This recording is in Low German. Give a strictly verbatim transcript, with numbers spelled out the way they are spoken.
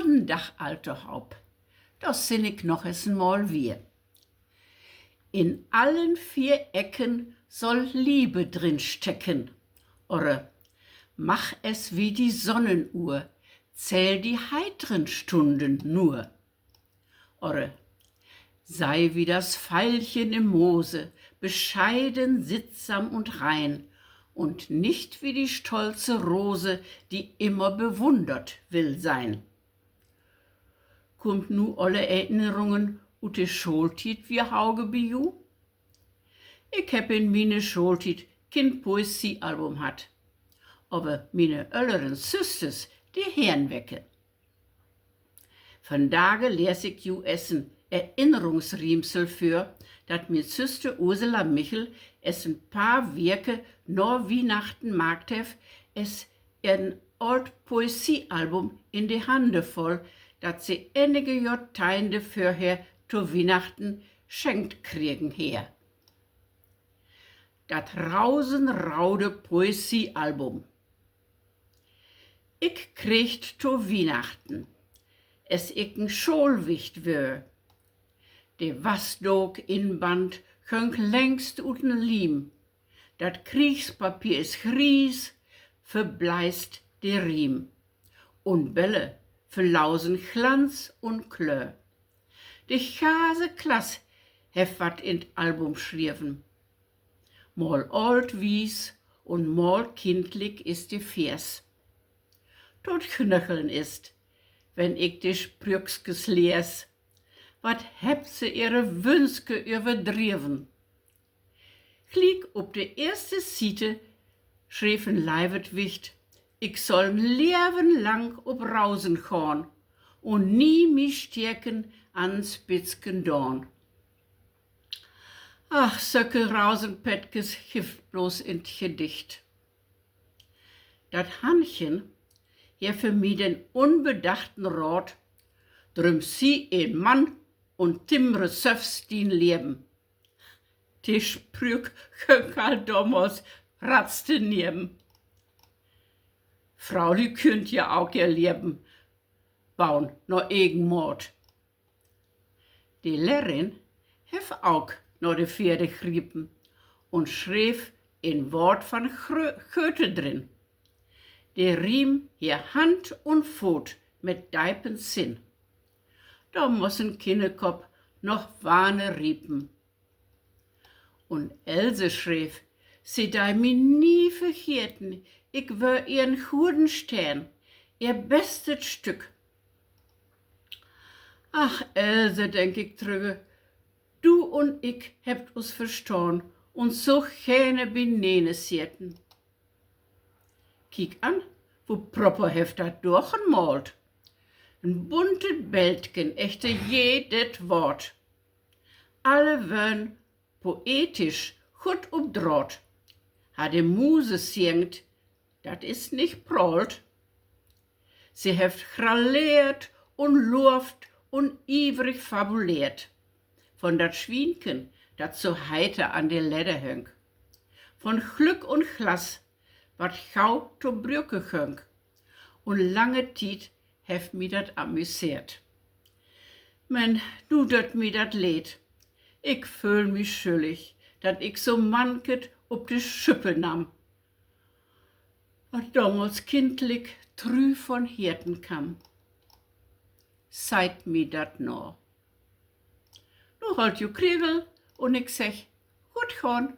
Goden Dag alltohaup, dor sin ik noch es en Mal wier. In allen vier Ecken soll Liebe drin stecken, oder mach es wie die Sonnenuhr, zähl die heitren Stunden nur. Oder sei wie das Veilchen im Moose, bescheiden, sittsam und rein, und nicht wie die stolze Rose, die immer bewundert will sein. Kummt nu alle Erinnerungen ut de Schooltiet wier hauge bi ju? Ik hebb in miene Schooltiet kien Poesiealbum hatt, aver miene ölleren Süsters, de heren wecke. Vandage lees ik ju es en Erinnerungsriemsel vör, dat mien Süster Ursula Michel es en paar Weke na Wiehnachten maakt heff, es en oolt Poesiealbum in de Hande voll, dat se enige Johrteihnde vörher to Wiehnachten schenkt kregen heer. Dat rausenraude Poesiealbum. Ik kreeg 't to Wiehnachten, es ik en Schoolwicht wöör. De Wassdook-Inband gönk längst ut den Liem. Dat Kriegspapier is gries, verbleist de Riem, un Bälle verlausen Glanz un Klöör. De ganze Klass heff wat in 't Album schrieven. Mal ooltwies un mal kindlik is de Vers. To'n Gnöcheln is 't, wenn ik de Sprükskes lees. Wat hebbt se ehre Wünske överdreven! Gliek op de eerste Siete schreev en leivet Wicht: Ik sall en Leven lang op Rausen gahn un nie mi steken an en Spitzken dahn. Ach, söcke Rausenpättkes gifft 't blots in 't Gedicht. Dat Hannchen heff för mi den unbedachten Raat: Drööm, sie en Mann un timmere sölvst dien Leven. De Sprüük gönk al domals ratz deneven. Fraulü künnt ja ok ehr Leven bauen na egen Maat. De Lehrerin heff ok na de Feder griepen un schreev en Woort van Grö-, Goethe drin. De Riem harr Hand un Foot mit deipen Sinn. Dor muss en Kinnerkopp noch wahne riepen. Un Else schreev: Se dei mi nie vergeten, ik wöör ehren goden Steern, ehr bestet Stück. Ach, Else, denk ik trügge, du un ik hebbt us verstahn un so geern bineen seten. Kiek an, wo propper heff dat Dochen maalt. En buntet Bildken achter jedet Woort. Alle wören poetisch, goot up Draht. Harr de Muse singt, dat is nich prahlt. Se hefft graleert un loovt un ievrig fabuleert. Von dat Swienken, dat so heiter an de Ledder hünk. Von Glück un Glas, wat gau to Bröke günk. Un lange Tiet heff mi dat amüseert. Men nu deit mi dat leed. Ik föhl mi schüllig, dat ik so manket up de Schüppe nahm, wat domals kindlik trü von Herten kamm. Seit mi dat na. Nu hollt ju kregel un ik segg: Goot gahn!